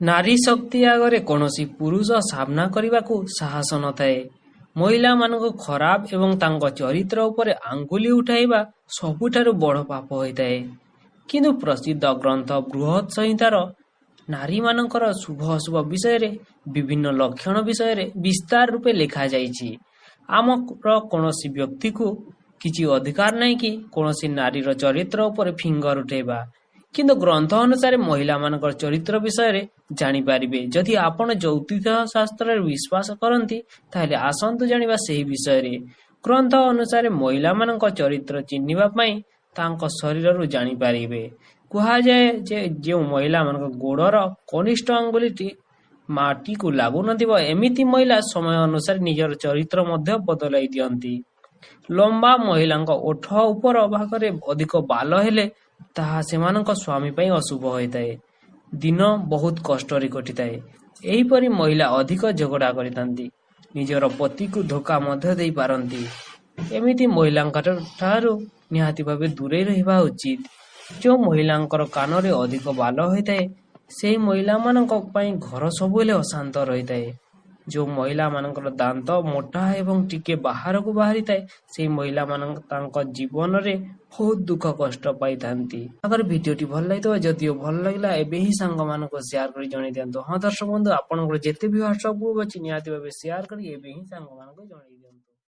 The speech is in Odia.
ନାରୀ ଶକ୍ତି ଆଗରେ କୌଣସି ପୁରୁଷ ସାମ୍ନା କରିବାକୁ ସାହସ ନଥାଏ। ମହିଳାମାନଙ୍କୁ ଖରାପ ଏବଂ ତାଙ୍କ ଚରିତ୍ର ଉପରେ ଆଙ୍ଗୁଳି ଉଠାଇବା ସବୁଠାରୁ ବଡ ପାପ ହୋଇଥାଏ। କିନ୍ତୁ ପ୍ରସିଦ୍ଧ ଗ୍ରନ୍ଥ ବୃହତ ସଂହିତାର ନାରୀମାନଙ୍କର ଶୁଭ ଅଶୁଭ ବିଷୟରେ ବିଭିନ୍ନ ଲକ୍ଷଣ ବିଷୟରେ ବିସ୍ତାର ରୂପେ ଲେଖାଯାଇଛି। ଆମର କୌଣସି ବ୍ୟକ୍ତିକୁ କିଛି ଅଧିକାର ନାହିଁ କି କୌଣସି ନାରୀର ଚରିତ୍ର ଉପରେ ଫିଙ୍ଗର ଉଠେଇବା। କିନ୍ତୁ ଗ୍ରନ୍ଥ ଅନୁସାରେ ମହିଳାମାନଙ୍କର ଚରିତ୍ର ବିଷୟରେ ଜାଣିପାରିବେ। ଯଦି ଆପଣ ଜ୍ୟୋତିଷ ଶାସ୍ତ୍ରରେ ବିଶ୍ୱାସ କରନ୍ତି, ତାହେଲେ ଆସନ୍ତୁ ଜାଣିବା ସେହି ବିଷୟରେ। ଗ୍ରନ୍ଥ ଅନୁସାରେ ମହିଳାମାନଙ୍କ ଚରିତ୍ର ଚିହ୍ନିବା ପାଇଁ ତାଙ୍କ ଶରୀରରୁ ଜାଣିପାରିବେ। କୁହାଯାଏ ଯେ ଯେଉଁ ମହିଳାମାନଙ୍କ ଗୋଡର କନିଷ୍ଠ ଆଙ୍ଗୁଳିଟି ମାଟିକୁ ଲାଗୁନଥିବ, ଏମିତି ମହିଳା ସମୟ ଅନୁସାରେ ନିଜର ଚରିତ୍ର ମଧ୍ୟ ବଦଳାଇ ଦିଅନ୍ତି। ଲମ୍ବା ମହିଳାଙ୍କ ଓଠ ଉପର ଭାଗରେ ଅଧିକ ବାଲ ହେଲେ ତାହା ସେମାନଙ୍କ ସ୍ୱାମୀ ପାଇଁ ଅଶୁଭ ହୋଇଥାଏ। ଦିନ ବହୁତ କଷ୍ଟରେ କଟିଥାଏ। ଏହିପରି ମହିଳା ଅଧିକ ଝଗଡା କରିଥାନ୍ତି। ନିଜର ପତିକୁ ଧୋକା ମଧ୍ୟ ଦେଇପାରନ୍ତି। ଏମିତି ମହିଳାଙ୍କ ଠାରୁ ନିହାତି ଭାବେ ଦୂରେଇ ରହିବା ଉଚିତ। ଯେଉଁ ମହିଳାଙ୍କର କାନରେ ଅଧିକ ବାଲ ହୋଇଥାଏ, ସେହି ମହିଳାମାନଙ୍କ ପାଇଁ ଘର ସବୁବେଳେ ଅଶାନ୍ତ ରହିଥାଏ। ଯେଉଁ ମହିଳାମାନଙ୍କର ଦାନ୍ତ ମୋଟା ଏବଂ ଟିକେ ବାହାରକୁ ବାହାରିଥାଏ, ସେହି ମହିଳାମାନଙ୍କ ତାଙ୍କ ଜୀବନରେ ବହୁତ ଦୁଃଖ କଷ୍ଟ ପାଇଥାନ୍ତି। ଆଗର ଭିଡ଼ିଓଟି ଭଲ ଲାଗିଥିବ। ଯଦିଓ ଭଲ ଲାଗିଲା, ଏବେ ହିଁ ସାଙ୍ଗମାନଙ୍କୁ ସେୟାର କରି ଜଣାଇ ଦିଅନ୍ତୁ। ହଁ ଦର୍ଶକ ବନ୍ଧୁ, ଆପଣଙ୍କର ଯେତେ ବି ହ୍ୱାଟ୍ସଆପ୍ ଗ୍ରୁପ୍ ଅଛି, ନିହାତି ଭାବେ ସେୟାର କରି ଏବେ ହିଁ ସାଙ୍ଗମାନଙ୍କୁ ଜଣାଇ